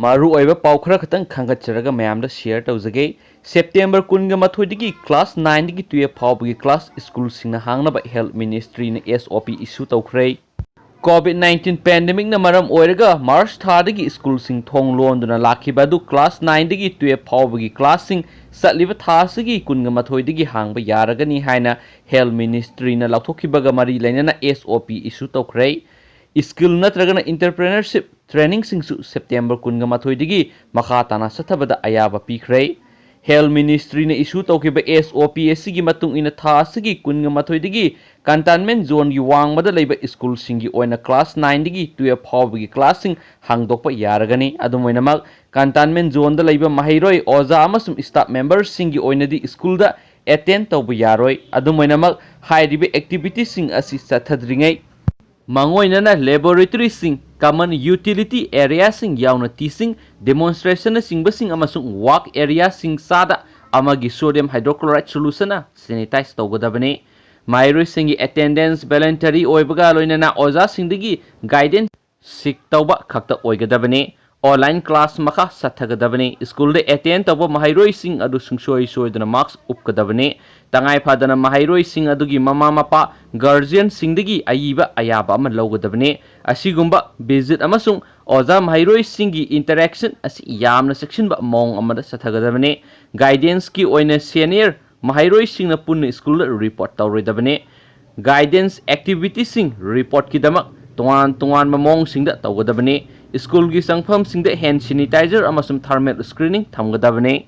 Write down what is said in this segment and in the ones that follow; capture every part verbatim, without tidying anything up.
ꯃꯔꯨꯑꯣꯏꯕ ꯄꯥꯎ ꯈꯔ ꯈꯛꯇꯪ ꯈꯟꯒꯠꯆꯔꯒ ꯃꯌꯥꯝꯗ share ꯇꯧꯖꯒꯦ꯫ September ꯀꯨꯟꯒ ꯃꯥꯊꯣꯏꯗꯒꯤ class nine ꯗꯒꯤ twelve ꯐꯥꯎꯕꯒꯤ class school ꯁꯤꯡꯅ ꯍꯥꯡꯅꯕ Health Ministry ꯅ S O P issue ꯇꯧꯈ꯭ꯔꯦ꯫ Covid nineteen pandemic ꯅ ꯃꯔꯝ ꯑꯣꯏꯔꯒ March ꯊꯥꯗꯒꯤ school ꯁꯤꯡ ꯊꯣꯡ ꯂꯣꯟꯗꯨꯅ ꯂꯥꯛꯈꯤꯕ ꯑꯗꯨ class nine ꯗꯒꯤ twelve ꯐꯥꯎꯕꯒꯤ class ꯁꯤꯡ ꯆꯠꯂꯤꯕ ꯊꯥ ꯑꯁꯤꯒꯤ ꯀꯨꯟꯒ ꯃꯥꯊꯣꯏꯗꯒꯤ ꯍꯥꯡꯕ ꯌꯥꯔꯒꯅꯤ ꯍꯥꯏꯅ Health Ministry ꯅ ꯂꯥꯎꯊꯣꯛꯈꯤꯕꯒ ꯃꯔꯤ ꯂꯩꯅꯅ S O P issue ꯇꯧꯈ꯭ꯔꯦ꯫ Skill ꯅꯠꯇ꯭ꯔꯒꯅ entrepreneurship training ꯁꯤꯡꯁꯨ September ꯀꯨꯟꯒ ꯃꯥꯊꯣꯏꯗꯒꯤ ꯃꯈꯥ ꯇꯥꯅ ꯆꯠꯊꯕꯗ ꯑꯌꯥꯕ ꯄꯤꯈ꯭ꯔꯦ꯫ Health Ministry ꯅ issue ꯇꯧꯈꯤꯕ S O P ꯑꯁꯤꯒꯤ ꯃꯇꯨꯡ ꯏꯟꯅ ꯊꯥ ꯑꯁꯤꯒꯤ ꯀꯨꯟꯒ ꯃꯥꯊꯣꯏꯗꯒꯤ containment zone ꯒꯤ ꯋꯥꯡꯃꯗ ꯂꯩꯕ school ꯁꯤꯡꯒꯤ ꯑꯣꯏꯅ class nine ꯗꯒꯤ twelve ꯐꯥꯎꯕꯒꯤ class ꯁꯤꯡ ꯍꯥꯡꯗꯣꯛꯄ ꯌꯥꯔꯒꯅꯤ꯫ ꯑꯗꯨꯝ ꯑꯣꯏꯅꯃꯛ, containment zone ꯗ ꯂꯩꯕ ꯃꯍꯩꯔꯣꯏ, ꯑꯣꯖꯥ ꯑꯃꯁꯨꯡ staff member ꯁꯤꯡꯒꯤ ꯑꯣꯏꯅꯗꯤ school ꯗ attend ꯇꯧꯕ ꯌꯥꯔꯣꯏ꯫ ꯑꯗꯨꯝ ꯑꯣꯏꯅꯃꯛ, ꯍꯥꯏꯔꯤꯕ activity ꯁꯤꯡ ꯑꯁꯤ ꯆꯠꯊꯗ꯭ꯔꯤꯉꯩ ꯃꯥꯡꯑꯣꯏꯅꯅ laboratory ꯁꯤꯡ, common utility area ꯁꯤꯡ ꯌꯥꯎꯅ teaching, demonstration ꯅꯆꯤꯡꯕꯁꯤꯡ ꯑꯃꯁꯨꯡ work area ꯁꯤꯡ ꯆꯥꯗ ꯑꯃꯒꯤ sodium hydrochloride solution ꯅ sanitize ꯇꯧꯒꯗꯕꯅꯤ꯫ ꯃꯍꯩꯔꯣꯏꯁꯤꯡꯒꯤ attendance voluntary ꯑꯣꯏꯕꯒ ꯂꯣꯏꯅꯅ ꯑꯣꯖꯥꯁꯤꯡꯗꯒꯤ guidance seek ꯇꯧꯕ ꯈꯛꯇ ꯑꯣꯏꯒꯗꯕꯅꯤ꯫ Online class ꯃꯈꯥ ꯆꯠꯊꯒꯗꯕꯅꯤ꯫ School ꯗ attend ꯇꯧꯕ ꯃꯍꯩꯔꯣꯏꯁꯤꯡ ꯑꯗꯨ ꯁꯨꯡꯁꯣꯏ ꯁꯣꯏꯗꯅ mask ꯎꯞꯀꯗꯕꯅꯤ꯫ ꯇꯉꯥꯏ ꯐꯗꯅ ꯃꯍꯩꯔꯣꯏꯁꯤꯡ ꯑꯗꯨꯒꯤ ꯃꯃꯥ ꯃꯄꯥ, guardian ꯁꯤꯡꯗꯒꯤ ꯑꯏꯕ ꯑꯌꯥꯕ ꯑꯃ ꯂꯧꯒꯗꯕꯅꯤ꯫ ꯑꯁꯤꯒꯨꯝꯕ visit ꯑꯃꯁꯨꯡ ꯑꯣꯖꯥ ꯃꯍꯩꯔꯣꯏꯁꯤꯡꯒꯤ interaction ꯑꯁꯤ ꯌꯥꯝꯅ ꯆꯦꯛꯁꯤꯟꯕ ꯃꯑꯣꯡ ꯑꯃꯗ ꯆꯠꯊꯒꯗꯕꯅꯤ꯫ Guidance ꯀꯤ ꯑꯣꯏꯅ senior ꯃꯍꯩꯔꯣꯏꯁꯤꯡꯅ ꯄꯨꯟꯅ school ꯗ report ꯇꯧꯔꯣꯏꯗꯕꯅꯤ꯫ Guidance activity ꯁꯤꯡ report ꯀꯤꯗꯃꯛ ꯇꯣꯉꯥꯟ ꯇꯣꯉꯥꯟꯕ ꯃꯑꯣꯡꯁꯤꯡꯗ ꯇꯧꯒꯗꯕꯅꯤ꯫ School ꯒꯤ ꯆꯪꯐꯝꯁꯤꯡꯗ hand sanitizer ꯑꯃꯁꯨꯡ thermal screening ꯊꯝꯒꯗꯕꯅꯤ꯫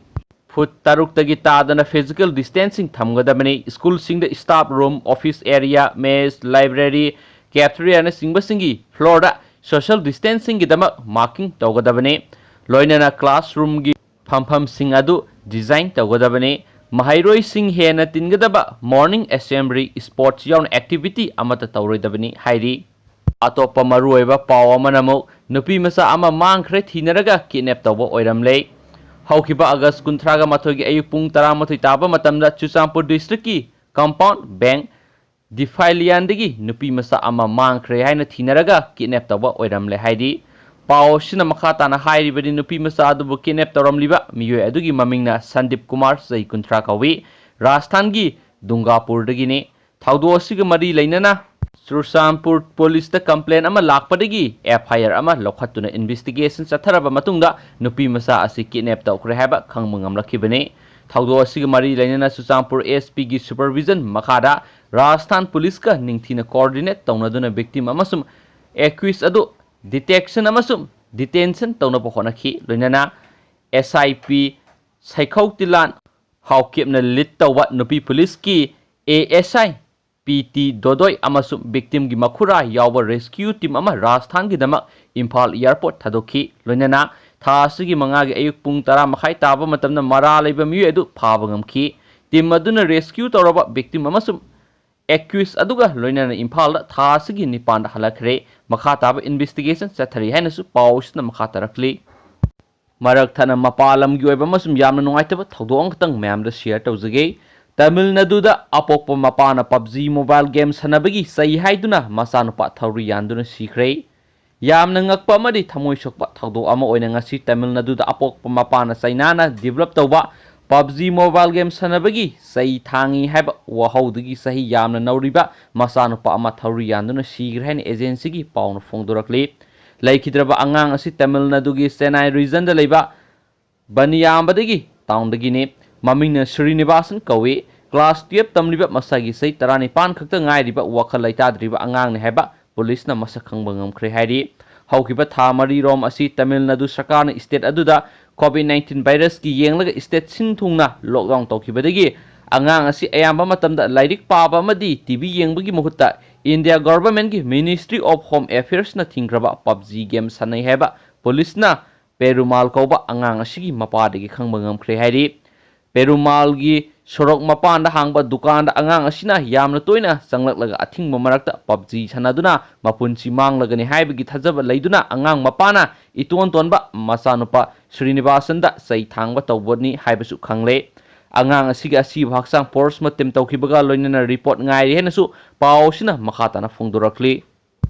Foot ꯇꯔꯨꯛꯇꯒꯤ ꯇꯥꯗꯅ physical distancing ꯊꯝꯒꯗꯕꯅꯤ꯫ School ꯁꯤꯡꯗ staff room, office area, mess, library, cafeteria ꯅꯆꯤꯡꯕꯁꯤꯡꯒꯤ floor ꯗ social distancing ꯒꯤꯗꯃꯛ marking ꯇꯧꯒꯗꯕꯅꯤ꯫ ꯂꯣꯏꯅꯅ classroom ꯒꯤ ꯐꯝꯐꯝꯁꯤꯡ ꯑꯗꯨ design ꯇꯧꯒꯗꯕꯅꯤ꯫ ꯃꯍꯩꯔꯣꯏꯁꯤꯡ ꯍꯦꯟꯅ ꯇꯤꯟꯒꯗꯕ morning assembly, sports ꯌꯥꯎꯅ activity ꯑꯃꯠꯇ ꯇꯧꯔꯣꯏꯗꯕꯅꯤ ꯍꯥꯏꯔꯤ꯫ ꯑꯇꯣꯞꯄ ꯃꯔꯨꯑꯣꯏꯕ ꯄꯥꯎ ꯑꯃꯅ ꯑꯃꯨꯛ ꯅꯨꯄꯤ ꯃꯆꯥ ꯑꯃ ꯃꯥꯡꯈ꯭ꯔꯦ ꯊꯤꯅꯔꯒ kidnap ꯇꯧꯕ ꯑꯣꯏꯔꯝꯂꯦ꯫ ꯍꯧꯈꯤꯕ August ꯀꯨꯟꯊ꯭ꯔꯥꯒ ꯃꯥꯊꯣꯏꯒꯤ ꯑꯌꯨꯛ ꯄꯨꯡ ꯇꯔꯥꯃꯥꯊꯣꯏ ꯇꯥꯕ ꯃꯇꯝꯗ ꯆꯨꯔꯆꯥꯟꯄꯨꯔ district ꯀꯤ Compound Bank ꯗꯤꯐꯥꯏꯂꯤꯌꯥꯟꯗꯒꯤ ꯅꯨꯄꯤ ꯃꯆꯥ ꯑꯃ ꯃꯥꯡꯈ꯭ꯔꯦ ꯍꯥꯏꯅ ꯊꯤꯅꯔꯒ kidnap ꯇꯧꯕ ꯑꯣꯏꯔꯝꯂꯦ ꯍꯥꯏꯔꯤ꯫ ꯄꯥꯎ ꯑꯁꯤꯅ ꯃꯈꯥ ꯇꯥꯅ ꯍꯥꯏꯔꯤꯕꯗꯤ, ꯅꯨꯄꯤ ꯃꯆꯥ ꯑꯗꯨꯕꯨ ꯀꯤꯗꯅꯦꯞ ꯇꯧꯔꯝꯂꯤꯕ ꯃꯤꯑꯣꯏ ꯑꯗꯨꯒꯤ ꯃꯃꯤꯡꯅ ꯁꯟꯗꯤꯞ ꯀꯨꯃꯥꯔ, ꯆꯍꯤ ꯀꯨꯟꯊ꯭ꯔꯥ ꯀꯧꯏ, ꯔꯥꯖꯁꯊꯥꯟꯒꯤ ꯗꯨꯡꯒꯥꯄꯨꯔꯗꯒꯤꯅꯤ꯫ ꯊꯧꯗꯣꯛ ꯑꯁꯤꯒ ꯃꯔꯤ ꯂꯩꯅꯅ ꯆꯨꯔꯆꯥꯟꯄꯨꯔ ꯄꯨꯂꯤꯁꯇ ꯀꯝꯄ꯭ꯂꯦꯟ ꯑꯃ ꯂꯥꯛꯄꯗꯒꯤ ꯑꯦꯐ ꯑꯥꯏ ꯑꯥꯔ ꯑꯃ ꯂꯧꯈꯠꯇꯨꯅ ꯏꯟꯚꯦꯁꯇꯤꯒꯦꯁꯟ ꯆꯠꯊꯔꯕ ꯃꯇꯨꯡꯗ ꯅꯨꯄꯤ ꯃꯆꯥ ꯑꯁꯤ ꯀꯤꯗꯅꯦꯞ ꯇꯧꯈ꯭ꯔꯦ ꯍꯥꯏꯕ ꯈꯪꯕ ꯉꯝꯂꯛꯈꯤꯕꯅꯤ꯫ ꯊꯧꯗꯣꯛ ꯑꯁꯤꯒ ꯃꯔꯤ ꯂꯩꯅꯅ ꯆꯨꯔꯆꯥꯟꯄꯨꯔ ꯑꯦꯁ ꯄꯤꯒꯤ ꯁꯨꯄꯔꯚꯤꯖꯟ ꯃꯈꯥꯗ ꯔꯥꯖꯁꯊꯥꯟ ꯄꯨꯂꯤꯁꯀ ꯅꯤꯡꯊꯤꯅ ꯀꯣꯑꯣꯔꯗꯤꯅꯦꯠ ꯇꯧꯅꯗꯨꯅ ꯚꯤꯛꯇꯤꯝ ꯑꯃꯁꯨꯡ ꯑꯦꯀ꯭ꯌꯨꯁ ꯑꯗꯨ ꯗꯤꯇꯦꯛꯁꯟ ꯑꯃꯁꯨꯡ ꯗꯤꯇꯦꯟꯁꯟ ꯇꯧꯅꯕ ꯍꯣꯠꯅꯈꯤ꯫ ꯂꯣꯏꯅꯅ ꯑꯦꯁ ꯑꯥꯏ ꯄꯤ ꯁꯩꯈꯧ ꯇꯤꯂꯥꯟ ꯍꯥꯎꯀꯤꯞꯅ ꯂꯤꯗ ꯇꯧꯕ ꯅꯨꯄꯤ ꯄꯨꯂꯤꯁꯀꯤ A S I P T ꯗꯣꯗꯣꯏ ꯑꯃꯁꯨꯡ ꯚꯤꯛꯇꯤꯝꯒꯤ ꯃꯈꯨꯔꯥ ꯌꯥꯎꯕ ꯔꯦꯁꯀ꯭ꯌꯨ ꯇꯤꯝ ꯑꯃ ꯔꯥꯖꯁꯊꯥꯟꯒꯤꯗꯃꯛ ꯏꯝꯐꯥꯜ ꯑꯦꯌꯔꯄꯣꯔꯠ ꯊꯥꯗꯣꯛꯈꯤ꯫ ꯂꯣꯏꯅꯅ ꯊꯥ ꯑꯁꯤꯒꯤ ꯃꯉꯥꯒꯤ ꯑꯌꯨꯛ ꯄꯨꯡ ꯇꯔꯥ ꯃꯈꯥꯏ ꯇꯥꯕ ꯃꯇꯝꯗ ꯃꯔꯥ ꯂꯩꯕ ꯃꯤꯑꯣꯏ ꯑꯗꯨ ꯐꯥꯕ ꯉꯝꯈꯤ꯫ ꯇꯤꯝ ꯑꯗꯨꯅ ꯔꯦꯁꯀ꯭ꯌꯨ ꯇꯧꯔꯕ ꯚꯤꯛꯇꯤꯝ ꯑꯃꯁꯨꯡ ꯑꯦꯀ꯭ꯌꯨꯁ ꯑꯗꯨꯒ ꯂꯣꯏꯅꯅ ꯏꯝꯐꯥꯜꯗ ꯊꯥ ꯑꯁꯤꯒꯤ ꯅꯤꯄꯥꯟꯗ ꯍꯜꯂꯛꯈ꯭ꯔꯦ꯫ ꯃꯈꯥ ꯇꯥꯕ ꯏꯟꯚꯦꯁꯇꯤꯒꯦꯁꯟ ꯆꯠꯊꯔꯤ ꯍꯥꯏꯅꯁꯨ ꯄꯥꯎ ꯑꯁꯤꯅ ꯃꯈꯥ ꯇꯥꯔꯛꯂꯤ꯫ ꯃꯔꯛ ꯊꯠꯅ ꯃꯄꯥꯟ ꯂꯝꯒꯤ ꯑꯣꯏꯕ ꯑꯃꯁꯨꯡ ꯌꯥꯝꯅ ꯅꯨꯡꯉꯥꯏꯇꯕ ꯊꯧꯗꯣꯛ ꯑꯃꯈꯛꯇꯪ ꯃꯌꯥꯝꯗ ꯁꯤꯌꯔ ꯇꯧꯖꯒꯦ꯫ ꯇꯥꯃꯤꯜ ꯅꯥꯗꯨꯗ ꯑꯄꯣꯛꯄ ꯃꯄꯥꯅ ꯄꯞꯖꯤ ꯃꯣꯕꯥꯏꯜ ꯒꯦꯝ ꯁꯥꯟꯅꯕꯒꯤ ꯆꯩ ꯍꯥꯏꯗꯨꯅ ꯃꯆꯥꯅꯨꯄꯥ ꯊꯧꯔꯤ ꯌꯥꯟꯗꯨꯅ ꯁꯤꯈ꯭ꯔꯦ꯫ ꯌꯥꯝꯅ ꯉꯛꯄ ꯑꯃꯗꯤ ꯊꯃꯣꯏ ꯁꯣꯛꯄ ꯊꯧꯗꯣꯛ ꯑꯃ ꯑꯣꯏꯅ ꯉꯁꯤ ꯇꯥꯃꯤꯜ ꯅꯥꯗꯨꯗ ꯑꯄꯣꯛꯄ ꯃꯄꯥꯅ ꯆꯩꯅꯥꯅ ꯗꯤꯕꯂꯞ ꯇꯧꯕ ꯄꯞꯖꯤ ꯃꯣꯕꯥꯏꯜ ꯒꯦꯝ ꯁꯥꯟꯅꯕꯒꯤ ꯆꯩ ꯊꯥꯡꯉꯤ ꯍꯥꯏꯕ ꯋꯥꯍꯧꯗꯨꯒꯤ ꯆꯍꯤ ꯌꯥꯝꯅ ꯅꯧꯔꯤꯕ ꯃꯆꯥꯅꯨꯄꯥ ꯑꯃ ꯊꯧꯔꯤ ꯌꯥꯟꯗꯨꯅ ꯁꯤꯈ꯭ꯔꯦ ꯍꯥꯏꯅ ꯑꯦꯖꯦꯟꯁꯤꯒꯤ ꯄꯥꯎꯅ ꯐꯣꯡꯗꯣꯔꯛꯂꯤ꯫ ꯂꯩꯈꯤꯗ꯭ꯔꯕ ꯑꯉꯥꯡ ꯑꯁꯤ ꯇꯥꯃꯤꯜ ꯅꯥꯗꯨꯒꯤ ꯆꯦꯟꯅꯥꯏ ꯔꯤꯖꯟꯗ ꯂꯩꯕ ꯕꯅꯤꯌꯥꯝꯕꯗꯒꯤ ꯇꯥꯎꯟꯗꯒꯤꯅꯤ꯫ ꯃꯃꯤꯡꯅ ꯁ꯭ꯔꯤꯅꯤꯕꯥꯁꯟ ꯀꯧꯏ꯫ ꯀ꯭ꯂꯥꯁ ꯇꯨꯌꯦꯜꯞ ꯇꯝꯂꯤꯕ ꯃꯁꯥꯒꯤ ꯆꯍꯤ ꯇꯔꯥꯅꯤꯄꯥꯟ ꯈꯛꯇ ꯉꯥꯏꯔꯤꯕ ꯋꯥꯈꯜ ꯂꯩꯇꯥꯗ꯭ꯔꯤꯕ ꯑꯉꯥꯡꯅꯤ ꯍꯥꯏꯕ ꯄꯨꯂꯤꯁꯅ ꯃꯁꯛ ꯈꯪꯕ ꯉꯝꯈ꯭ꯔꯦ ꯍꯥꯏꯔꯤ꯫ ꯍꯧꯈꯤꯕ ꯊꯥ ꯃꯔꯤꯔꯣꯝ ꯑꯁꯤ ꯇꯥꯃꯤꯜ ꯅꯥꯗꯨ ꯁꯔꯀꯥꯔꯅ ꯁ꯭ꯇꯦꯠ ꯑꯗꯨꯗ ꯀꯣꯚꯤꯗ ꯅꯥꯏꯟꯇꯤꯟ ꯚꯥꯏꯔꯁꯀꯤ ꯌꯦꯡꯂꯒ ꯁ꯭ꯇꯦꯠ ꯁꯤꯟ ꯊꯨꯡꯅ ꯂꯣꯛꯗꯥꯎꯟ ꯇꯧꯈꯤꯕꯗꯒꯤ ꯑꯉꯥꯡ ꯑꯁꯤ ꯑꯌꯥꯝꯕ ꯃꯇꯝꯗ ꯂꯥꯏꯔꯤꯛ ꯄꯥꯕ ꯑꯃꯗꯤ ꯇꯤ ꯚꯤ ꯌꯦꯡꯕꯒꯤ ꯃꯍꯨꯠꯇ ꯏꯟꯗꯤꯌꯥ ꯒꯣꯚꯔꯟꯃꯦꯟꯠꯀꯤ ꯃꯤꯅꯤꯁꯇ꯭ꯔꯤ ꯑꯣꯐ ꯍꯣꯝ ꯑꯦꯐꯤꯌꯔꯁꯅ ꯊꯤꯡꯈ꯭ꯔꯕ ꯄꯞꯖꯤ ꯒꯦꯝ ꯁꯥꯟꯅꯩ ꯍꯥꯏꯕ ꯄꯨꯂꯤꯁꯅ ꯄꯦꯔꯨꯃꯥꯜ ꯀꯧꯕ ꯑꯉꯥꯡ ꯑꯁꯤꯒꯤ ꯃꯄꯥꯗꯒꯤ ꯈꯪꯕ ꯉꯝꯈ꯭ꯔꯦ ꯍꯥꯏꯔꯤ꯫ ꯄꯦꯔꯨꯃꯥꯜꯒꯤ ꯁꯣꯔꯣꯛ ꯃꯄꯥꯟꯗ ꯍꯥꯡꯕ ꯗꯨꯀꯥꯟꯗ ꯑꯉꯥꯡ ꯑꯁꯤꯅ ꯌꯥꯝꯅ ꯇꯣꯏꯅ ꯆꯪꯂꯛꯂꯒ ꯑꯊꯤꯡꯕ ꯃꯔꯛꯇ ꯄꯞꯖꯤ ꯁꯥꯟꯅꯗꯨꯅ ꯃꯄꯨꯟꯁꯤ ꯃꯥꯡꯂꯒꯅꯤ ꯍꯥꯏꯕꯒꯤ ꯊꯥꯖꯕ ꯂꯩꯗꯨꯅ ꯑꯉꯥꯡ ꯃꯄꯥꯅ ꯏꯇꯣꯟ ꯇꯣꯟꯕ ꯃꯆꯥꯅꯨꯄꯥ ꯁ꯭ꯔꯤꯅꯤꯕꯥꯁꯟꯗ ꯆꯩ ꯊꯥꯡꯕ ꯇꯧꯕꯅꯤ ꯍꯥꯏꯕꯁꯨ ꯈꯪꯂꯦ꯫ ꯑꯉꯥꯡ ꯑꯁꯤꯒꯤ ꯑꯁꯤꯕ ꯍꯛꯆꯥꯡ ꯄꯣꯁ ꯃꯣꯔꯇꯦꯝ ꯇꯧꯈꯤꯕꯒ ꯂꯣꯏꯅꯅ ꯔꯤꯄꯣꯔꯠ ꯉꯥꯏꯔꯤ ꯍꯥꯏꯅꯁꯨ ꯄꯥꯎ ꯑꯁꯤꯅ ꯃꯈꯥ ꯇꯥꯅ ꯐꯣꯡꯗꯣꯔꯛꯂꯤ꯫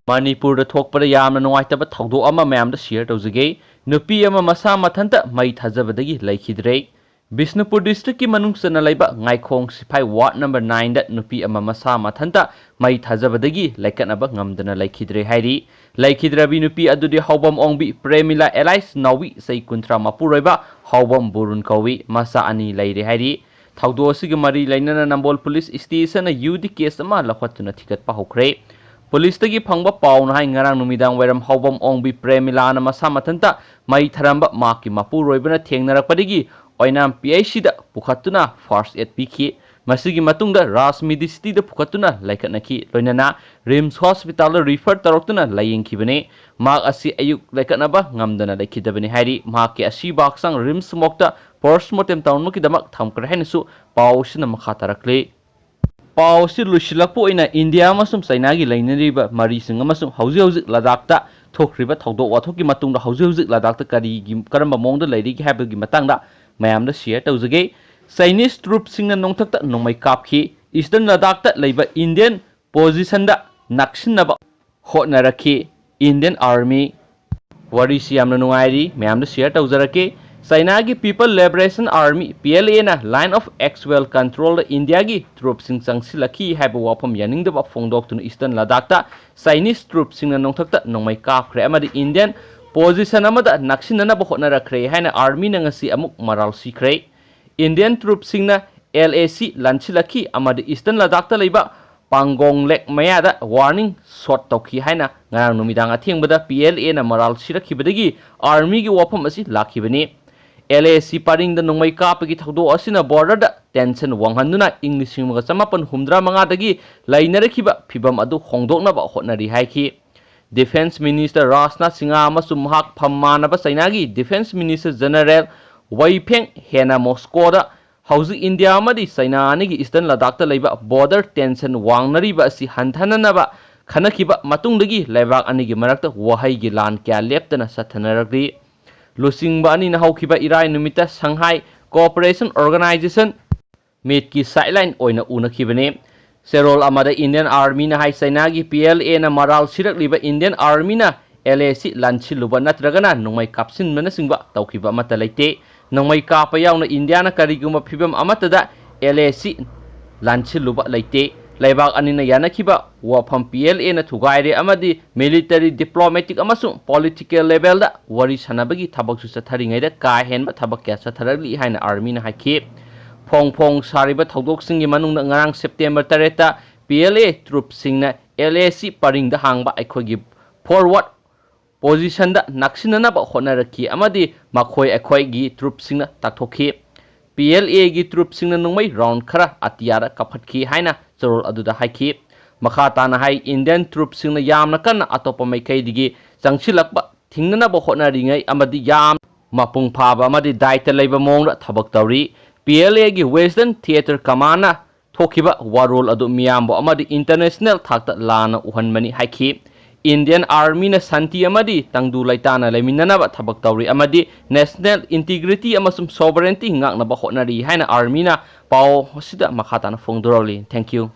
ꯃꯅꯤꯄꯨꯔꯗ ꯊꯣꯛꯄꯗ ꯌꯥꯝꯅ ꯅꯨꯡꯉꯥꯏꯇꯕ ꯊꯧꯗꯣꯛ ꯑꯃ ꯃꯌꯥꯝꯗ ꯁꯤꯌꯔ ꯇꯧꯖꯒꯦ꯫ ꯅꯨꯄꯤ ꯑꯃ ꯃꯁꯥ ꯃꯊꯟꯇ ꯃꯩ ꯊꯥꯖꯕꯗꯒꯤ ꯂꯩꯈꯤꯗ꯭ꯔꯦ꯫ ꯕꯤꯁꯅꯨꯄꯨꯔ ꯗꯤꯁꯇ꯭ꯔꯤꯛꯀꯤ ꯃꯅꯨꯡ ꯆꯟꯅ ꯂꯩꯕ ꯉꯥꯏꯈꯣꯡ ꯁꯤꯐꯥꯏ ꯋꯥꯔꯗ ꯅꯝꯕꯔ ꯅꯥꯏꯟꯗ ꯅꯨꯄꯤ ꯑꯃ ꯃꯁꯥ ꯃꯊꯟꯇ ꯃꯩ ꯊꯥꯖꯕꯗꯒꯤ ꯂꯩꯀꯠꯅꯕ ꯉꯝꯗꯅ ꯂꯩꯈꯤꯗ꯭ꯔꯦ ꯍꯥꯏꯔꯤ꯫ ꯂꯩꯈꯤꯗ꯭ꯔꯕꯤ ꯅꯨꯄꯤ ꯑꯗꯨꯗꯤ ꯍꯥꯎꯕꯝ ꯑꯣꯡꯕꯤ ꯄ꯭ꯔꯦꯃꯤꯂꯥ ꯑꯦꯂꯥꯏꯁ ꯅꯥꯎꯕꯤ, ꯆꯍꯤ ꯀꯨꯟꯊ꯭ꯔꯥ ꯃꯄꯨꯔꯣꯏꯕ ꯍꯥꯎꯕꯝ ꯕꯨꯔꯨꯟ ꯀꯧꯏ꯫ ꯃꯆꯥ ꯑꯅꯤ ꯂꯩꯔꯦ ꯍꯥꯏꯔꯤ꯫ ꯊꯧꯗꯣꯛ ꯑꯁꯤꯒꯤ ꯃꯔꯤ ꯂꯩꯅꯅ ꯅꯝꯕꯣꯜ ꯄꯨꯂꯤꯁ ꯁ꯭ꯇꯦꯁꯟꯅ ꯌꯨ ꯗꯤ ꯀꯦꯁ ꯑꯃ ꯂꯧꯈꯠꯇꯨꯅ ꯊꯤꯒꯠꯄ ꯍꯧꯈ꯭ꯔꯦ꯫ ꯄꯨꯂꯤꯁꯇꯒꯤ ꯐꯪꯕ ꯄꯥꯎꯅ ꯍꯥꯏ, ꯉꯔꯥꯡ ꯅꯨꯃꯤꯗꯥꯡ ꯋꯥꯏꯔꯝ ꯍꯥꯎꯕꯝ ꯑꯣꯡꯕꯤ ꯄ꯭ꯔꯦꯃꯤꯂꯥꯅ ꯃꯁꯥ ꯃꯊꯟꯇ ꯃꯩ ꯊꯥꯔꯝꯕ ꯃꯍꯥꯛꯀꯤ ꯃꯄꯨꯔꯣꯏꯕꯅ ꯊꯦꯡꯅꯔꯛꯄꯗꯒꯤ ꯑꯣꯏꯅꯥꯝ ꯄꯤ ꯑꯩꯆ ꯁꯤꯗ ꯄꯨꯈꯠꯇꯨꯅ ꯐꯥꯔꯁ ꯑꯦꯗ ꯄꯤꯈꯤ꯫ ꯃꯁꯤꯒꯤ ꯃꯇꯨꯡꯗ ꯔꯥꯖ ꯃꯤꯗꯤꯁꯤꯇꯤꯗ ꯄꯨꯈꯠꯇꯨꯅ ꯂꯩꯈꯠꯅꯈꯤ꯫ ꯂꯣꯏꯅꯅ ꯔꯤꯝꯁ ꯍꯣꯁꯄꯤꯇꯥꯜꯗ ꯔꯤꯐꯔ ꯇꯧꯔꯛꯇꯨꯅ ꯂꯥꯌꯦꯡꯈꯤꯕꯅꯤ꯫ ꯃꯍꯥꯛ ꯑꯁꯤ ꯑꯌꯨꯛ ꯂꯩꯈꯠꯅꯕ ꯉꯝꯗꯅ ꯂꯩꯈꯤꯗꯕꯅꯤ ꯍꯥꯏꯔꯤ꯫ ꯃꯍꯥꯛꯀꯤ ꯑꯁꯤꯕ ꯍꯛꯆꯥꯡ ꯔꯤꯝꯁ ꯃꯣꯔꯒꯇ ꯄꯣꯁꯃꯣꯔꯇꯦꯝ ꯇꯧꯅꯕꯒꯤꯗꯃꯛ ꯊꯝꯈ꯭ꯔꯦ ꯍꯥꯏꯅꯁꯨ ꯄꯥꯎ ꯑꯁꯤꯅ ꯃꯈꯥ ꯇꯥꯔꯛꯂꯤ꯫ ꯄꯥꯎ ꯑꯁꯤ ꯂꯣꯏꯁꯤꯜꯂꯛꯄ ꯑꯣꯏꯅ ꯏꯟꯗꯤꯌꯥ ꯑꯃꯁꯨꯡ ꯆꯩꯅꯥꯒꯤ ꯂꯩꯅꯔꯤꯕ ꯃꯔꯤꯁꯤꯡ ꯑꯃꯁꯨꯡ ꯍꯧꯖꯤꯛ ꯍꯧꯖꯤꯛ ꯂꯗꯥꯛꯇ ꯊꯣꯛꯈ꯭ꯔꯤꯕ ꯊꯧꯗꯣꯛ ꯋꯥꯊꯣꯛꯀꯤ ꯃꯇꯨꯡꯗ ꯍꯧꯖꯤꯛ ꯍꯧꯖꯤꯛ ꯂꯗꯥꯛꯇ ꯀꯔꯤꯒꯤ, ꯀꯔꯝꯕ ꯃꯑꯣꯡꯗ ꯂꯩꯔꯤꯒꯦ ꯍꯥꯏꯕꯒꯤ ꯃꯇꯥꯡꯗ ꯃꯌꯥꯝꯗ ꯁꯤꯌꯔ ꯇꯧꯖꯒꯦ꯫ ꯆꯥꯏꯅꯤꯁ ꯇ꯭ꯔꯨꯞꯁꯤꯡꯅ ꯅꯣꯡꯊꯛꯇ ꯅꯣꯡꯃꯩ ꯀꯥꯞꯈꯤ꯫ ꯏꯁꯇꯔꯟ ꯂꯗꯥꯛꯇ ꯂꯩꯕ ꯏꯟꯗꯤꯌꯟ ꯄꯣꯖꯤꯁꯟꯗ ꯅꯛꯁꯤꯟꯅꯕ ꯍꯣꯠꯅꯔꯛꯈꯤ꯫ Indian army. ꯋꯥꯔꯤꯁꯤ ꯌꯥꯝꯅ ꯅꯨꯡꯉꯥꯏꯔꯤ, ꯃꯌꯥꯝꯗ ꯁꯤꯌꯔ ꯇꯧꯖꯔꯛꯀꯦ꯫ ꯆꯩꯅꯥꯒꯤ people's liberation army, P L ꯑꯦꯅ line of actual controlꯗ ꯏꯟꯗꯤꯌꯥꯒꯤ ꯇ꯭ꯔꯨꯞꯁꯤꯡ ꯆꯪꯁꯤꯜꯂꯛꯈꯤ ꯍꯥꯏꯕ ꯋꯥꯐꯝ ꯌꯥꯅꯤꯡꯗꯕ ꯐꯣꯡꯗꯣꯛꯇꯨꯅ ꯏꯁꯇꯔꯟ ꯂꯗꯥꯛꯇ ꯆꯥꯏꯅꯤꯁ ꯇ꯭ꯔꯨꯞꯁꯤꯡꯅ ꯅꯣꯡꯊꯛꯇ ꯅꯣꯡꯃꯩ ꯀꯥꯞꯈ꯭ꯔꯦ ꯑꯃꯗꯤ ꯏꯟꯗꯤꯌꯟ ꯄꯣꯖꯤꯁꯟ ꯑꯃꯗ ꯅꯛꯁꯤꯟꯅꯅꯕ ꯍꯣꯠꯅꯔꯛꯈ꯭ꯔꯦ ꯍꯥꯏꯅ ꯑꯥꯔꯃꯤꯅ ꯉꯁꯤ ꯑꯃꯨꯛ ꯃꯔꯥꯜ ꯁꯤꯈ꯭ꯔꯦ꯫ ꯏꯟꯗꯤꯌꯟ ꯇ꯭ꯔꯨꯞꯁꯤꯡꯅ ꯑꯦꯜ ꯑꯦ ꯁꯤ ꯂꯥꯟꯁꯤꯜꯂꯛꯈꯤ ꯑꯃꯗꯤ ꯏꯁꯇꯔꯟ ꯂꯗꯥꯛꯇ ꯂꯩꯕ ꯄꯥꯡꯒꯣꯡ ꯂꯦꯛ ꯃꯌꯥꯗ ꯋꯥꯔꯅꯤꯡ ꯁꯣꯠ ꯇꯧꯈꯤ ꯍꯥꯏꯅ ꯉꯔꯥꯡ ꯅꯨꯃꯤꯗꯥꯡ ꯑꯊꯦꯡꯕꯗ ꯄꯤ ꯑꯦꯜ ꯑꯦꯅ ꯃꯔꯥꯜ ꯁꯤꯔꯛꯈꯤꯕꯗꯒꯤ ꯑꯥꯔꯃꯤꯒꯤ ꯋꯥꯐꯝ ꯑꯁꯤ ꯂꯥꯛꯈꯤꯕꯅꯤ꯫ ꯑꯦꯜ ꯑꯦ ꯁꯤ ꯄꯔꯤꯡꯗ ꯅꯣꯡꯃꯩ ꯀꯥꯞꯄꯒꯤ ꯊꯧꯗꯣꯛ ꯑꯁꯤꯅ ꯕꯣꯔꯗꯔꯗ ꯇꯦꯟꯁꯟ ꯋꯥꯡꯍꯟꯗꯨꯅ ꯏꯪ ꯂꯤꯁꯤꯡ ꯑꯃꯒ ꯆꯃꯥꯄꯟ ꯍꯨꯝꯗ꯭ꯔꯥ ꯃꯉꯥꯗꯒꯤ ꯂꯩꯅꯔꯛꯈꯤꯕ ꯐꯤꯚꯝ ꯑꯗꯨ ꯍꯣꯡꯗꯣꯛꯅꯕ ꯍꯣꯠꯅꯔꯤ ꯍꯥꯏꯈꯤ꯫ ꯗꯤꯐꯦꯟꯁ ꯃꯤꯅꯤꯁꯇꯔ ꯔꯥꯖꯅꯥꯊ ꯁꯤꯡꯍ ꯑꯃꯁꯨꯡ ꯃꯍꯥꯛ ꯐꯝ ꯃꯥꯟꯅꯕ ꯆꯩꯅꯥꯒꯤ ꯗꯤꯐꯦꯟꯁ ꯃꯤꯅꯤꯁꯇꯔ ꯖꯦꯅꯔꯦꯜ ꯋꯥꯏ ꯐꯦꯡ ꯍꯦꯅ ꯃꯣꯁꯀꯣꯗ ꯍꯧꯖꯤꯛ ꯏꯟꯗꯤꯌꯥ ꯑꯃꯗꯤ ꯆꯩꯅꯥ ꯑꯅꯤꯒꯤ ꯏꯁꯇꯔꯟ ꯂꯗꯥꯛꯇ ꯂꯩꯕ ꯕꯣꯔꯗꯔ ꯇꯦꯟꯁꯟ ꯋꯥꯡꯅꯔꯤꯕ ꯑꯁꯤ ꯍꯟꯊꯅꯅꯕ ꯈꯟꯅꯈꯤꯕ ꯃꯇꯨꯡꯗꯒꯤ ꯂꯩꯕꯥꯛ ꯑꯅꯤꯒꯤ ꯃꯔꯛꯇ ꯋꯥꯍꯩꯒꯤ ꯂꯥꯟ ꯀꯌꯥ ꯂꯦꯞꯇꯅ ꯆꯠꯊꯅꯔꯛꯂꯤ꯫ ꯂꯨꯆꯤꯡꯕ ꯑꯅꯤꯅ ꯍꯧꯈꯤꯕ ꯏꯔꯥꯏ ꯅꯨꯃꯤꯠꯇ ꯁꯪꯍꯥꯏ ꯀꯣꯑꯣꯄꯔꯦꯁꯟ ꯑꯣꯔꯒꯅꯥꯏꯖꯦꯁꯟ ꯃꯤꯠꯀꯤ ꯁꯥꯏꯠꯂꯥꯏꯟ ꯑꯣꯏꯅ ꯎꯅꯈꯤꯕꯅꯤ꯫ ꯆꯦꯔꯣꯜ ꯑꯃꯗ Indian Armyꯅ ꯍꯥꯏ, ꯆꯩꯅꯥꯒꯤ P L Aꯅ ꯃꯔꯥꯜ ꯁꯤꯔꯛꯂꯤꯕ Indian Armyꯅ L A C ꯂꯥꯟꯁꯤꯜꯂꯨꯕ ꯅꯠꯇ꯭ꯔꯒꯅ ꯅꯣꯡꯃꯩ ꯀꯥꯞꯁꯤꯟꯕꯅꯆꯤꯡꯕ ꯇꯧꯈꯤꯕ ꯑꯃꯠꯇ ꯂꯩꯇꯦ꯫ ꯅꯣꯡꯃꯩ ꯀꯥꯞꯄ ꯌꯥꯎꯅ ꯏꯟꯗꯤꯌꯥꯅ ꯀꯔꯤꯒꯨꯝꯕ ꯐꯤꯕꯝ ꯑꯃꯠꯇꯗ L A C ꯂꯥꯟꯁꯤꯜꯂꯨꯕ ꯂꯩꯇꯦ꯫ ꯂꯩꯕꯥꯛ ꯑꯅꯤꯅ ꯌꯥꯅꯈꯤꯕ ꯋꯥꯐꯝ P L Aꯅ ꯊꯨꯒꯥꯏꯔꯦ ꯑꯃꯗꯤ military diplomatic ꯑꯃꯁꯨꯡ political levelꯗ ꯋꯥꯔꯤ ꯁꯥꯟꯅꯕꯒꯤ ꯊꯕꯛꯁꯨ ꯆꯠꯊꯔꯤꯉꯩꯗ ꯀꯥ ꯍꯦꯟꯕ ꯊꯕꯛ ꯀꯌꯥ ꯆꯠꯊꯔꯛꯂꯤ ꯍꯥꯏꯅ Armyꯅ ꯍꯥꯏꯈꯤ꯫ ꯐꯣꯡ ꯐꯣꯡ ꯁꯥꯔꯤꯕ ꯊꯧꯗꯣꯛꯁꯤꯡꯒꯤ ꯃꯅꯨꯡꯗ ꯉꯔꯥꯡ September ꯇꯔꯦꯠꯇ P L A troopꯁꯤꯡꯅ L A C ꯄꯔꯤꯡꯗ ꯍꯥꯡꯕ ꯑꯩꯈꯣꯏꯒꯤ forward positionꯗ ꯅꯛꯁꯤꯟꯅꯅꯕ ꯍꯣꯠꯅꯔꯛꯈꯤ ꯑꯃꯗꯤ ꯃꯈꯣꯏ ꯑꯩꯈꯣꯏꯒꯤ troopꯁꯤꯡꯅ ꯇꯥꯛꯊꯣꯛꯈꯤ꯫ P L Aꯒꯤ troopꯁꯤꯡꯅ ꯅꯣꯡꯃꯩ round ꯈꯔ ꯑꯇꯤꯌꯥꯗ ꯀꯥꯞꯈꯠꯈꯤ ꯍꯥꯏꯅ ꯆꯦꯔꯣꯜ ꯑꯗꯨꯗ ꯍꯥꯏꯈꯤ꯫ ꯃꯈꯥ ꯇꯥꯅ ꯍꯥꯏ, Indian troopꯁꯤꯡꯅ ꯌꯥꯝꯅ ꯀꯟꯅ ꯑꯇꯣꯞꯄ ꯃꯥꯏꯀꯩꯗꯒꯤ ꯆꯪꯁꯤꯜꯂꯛꯄ ꯊꯤꯡꯅꯅꯕ ꯍꯣꯠꯅꯔꯤꯉꯩ ꯑꯃꯗꯤ ꯌꯥꯝ ꯃꯄꯨꯡ ꯐꯥꯕ ꯑꯃꯗꯤ ꯗꯥꯏꯇ ꯂꯩꯕ ꯃꯑꯣꯡꯗ ꯊꯕꯛ ꯇꯧꯔꯤ꯫ P L Aꯒꯤ Western Theatre Commandꯅ ꯊꯣꯛꯈꯤꯕ ꯋꯥꯔꯣꯜ ꯑꯗꯨ ꯃꯤꯌꯥꯝꯕꯨ ꯑꯃꯗꯤ international ꯊꯥꯛꯇ ꯂꯥꯟꯅ ꯎꯍꯟꯕꯅꯤ ꯍꯥꯏꯈꯤ꯫ Indian Armyꯅ ꯁꯥꯟꯇꯤ ꯑꯃꯗꯤ ꯇꯪꯗꯨ ꯂꯩꯇꯥꯅ ꯂꯩꯃꯤꯟꯅꯅꯕ ꯊꯕꯛ ꯇꯧꯔꯤ ꯑꯃꯗꯤ national integrity ꯑꯃꯁꯨꯡ sovereignty ꯉꯥꯛꯅꯕ ꯍꯣꯠꯅꯔꯤ ꯍꯥꯏꯅ Armyꯅ ꯄꯥꯎ ꯑꯁꯤꯗ ꯃꯈꯥ ꯇꯥꯅ ꯐꯣꯡꯗꯣꯔꯛꯂꯤ꯫ Thank you꯫